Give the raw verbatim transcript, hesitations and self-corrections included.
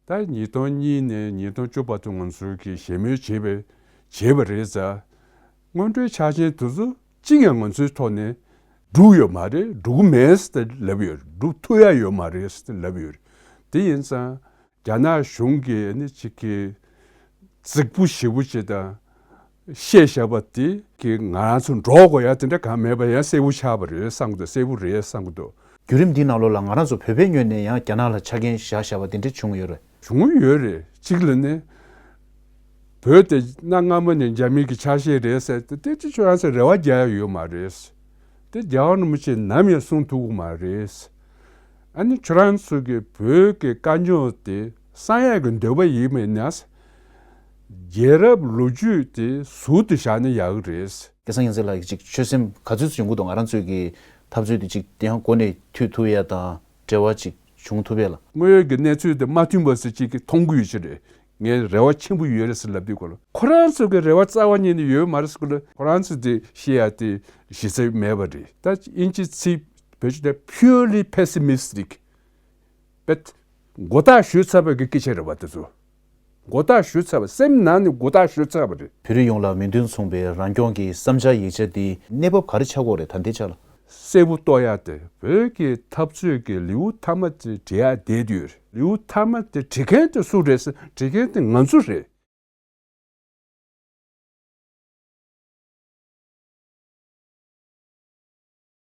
ད་ཉིས་སྟོང་གཉིས་ནས་ཉིས་སྟོང་བཅུ་བར་དུ་ང་ཚོ་གིས་ཞལ་མོལ་བྱས་པའི་བྱས་པ་རེད་ཙང་། སྔོན་འགྲོའི་ཆ་རྐྱེན་དེ་ཚོ་གཅིག་ཀྱང་ང་ཚོའི་ཐོག་ནས་འགྲུབ་ཡོད་མ་རེད། འགྲུབ་ཀྱི་མེད་ཟེར་ལབ་ཡོད་རེད། འགྲུབ་ཐུབ་ཡ་ཡོད་མ་རེད་ཟེར་ལབ་ཡོད་རེད། དེ་ཡིན་ཙང་རྒྱ་ནག་གཞུང་གིས་ནི་གཅིག་གི་རྫིག་པོ་ཞེ་པོ་ཅིག་དང་བཤད་བཞག་པ་དེ་གིས་ང་རང་ཚོ་འགྲོ་དགོས་ཡ་དེ་འདྲ་གང་མེད་པ་ཡང་གསལ་པོ་ཆགས་པ་རེད་བསམ་གི་འདུག་གསལ་པོ་རེད་བསམ་གི་འདུག་བརྒྱུད་རིམ་འདིའི་ནང་ལོགས་ལ་ང་རང་ཚོ་བོད་པའི་ངོས་ནས་ཡང་རྒྱ་ནག་ལ་ཆ་རྐྱེན་བཞག་བཞག་པ་དེ་འདྲ་བྱུང་ཡོད་རེད། བྱུང་ཡོད་རེད། གཅིག་ལ་ནི་བོད་དེ་གནའ་སྔ་མོ་ནས་རྒྱ་མི་གི་ཆ་ཤས་རེད་ཟེར་ཏེ། དེ་ཅི་ཁྱོད་རང་ཚོས་རེ་བ་རྒྱག་ཡ་ཡོད་མ་རེད། དེ་རྒྱལ་བ་རིན་པོ་ཆེས་ནམ་ཡང་གསུང་ཐུབ་ཀྱི་མ་རེད། ཨ་ནི་ཁྱོད་རང་ཚོ་གི་བོད་ཀྱི་དཀའ་རྙོག་དེ་གསང་ཡག་གི་འདོད་པ་ཡིན་མིན་ན། རྒྱལ་རབས་ལོ་རྒྱུས་དེ་ཟུར་དུ་བཞག་ན་ཡག་གི་རེད། སྐལ་བཟང་མཁྱེན་བརྩེ་ལགས་ཀྱིས་ཅིག་ཆོད་སེམས་ག་ཚོད་ཡོང་གི་འདུག་ང་རང་ཚོས་ཀྱི་འཐབ་རྩོད་དེ་ཅིག་དེ་ཡང་འགོ་ནས་མཐུད་ཐུབ་ཡ་དང་འབྲེལ་བ་ཅིག་བྱུང་ཐུབ་ཡ་ལ། དངོས་ཡོད་ཀྱི་གནས་ཚུལ་དེ་མ་མཐུན་པ་ཟེར་ཅིག་གིས་མཐོང་གི་ཡོད་ཀྱི་རེད། ངས་རེ་བ་ཆེན་པོ་ཡོད་རེད་ཟེར་ལབ་དུས་སྐོར་ལ། ཁོ་རང་ཚོ་གི་རེ་བ་རྩ་བ་ཉིད་ནས་ཡོད་མ་རེད་ཟེར་སྐོར་ལ། ཁོ་རང་ཚོ་དེ་བཤད་ཡ་དེ་གཞི་རྩ་མེད་པ་རེད། ད་དབྱིན་ཇི་ཚིག་བེད་སྤྱོད་དེ་purely pessimistic། པད། མགོ་བཏགས་གཞུས་ཚར་བ་གི་སྐད་ཆ་རེད་པ་དེ་ཚོ། མགོ་བཏགས་གཞུས་ཚར་བ། སེམས་ནང་ནས་མགོ་བཏགས་གཞུས་ཚར་བ་རེད། བོད་རིགས་ཡོངས་ལ་མོས་མཐུན་མཚུངས་པའི་རང་སྐྱོང་གི་བསམ་འཆར་ཡིག་ཆ་འདི་གནས་བབ་ག་རེ་ཆགས་ཀྱི་ཡོད་རེད་ད་ལྟའི་ཆ་ལ། གསལ་པོ་རྟོགས་ཡ་དེ་བོད་ཀྱི་འཐབ་རྩོད་ཀྱི་ལེའུ་མཐའ་མ་དེ་འབྲི་ཡ་བསྡད་དུས། ལེའུ་མཐའ་མ་དེ་འབྲི་མཁན་དེ་སུ་རེད་ཟེར། འབྲི་མཁན་དེ་ང་ཚོ་རེད།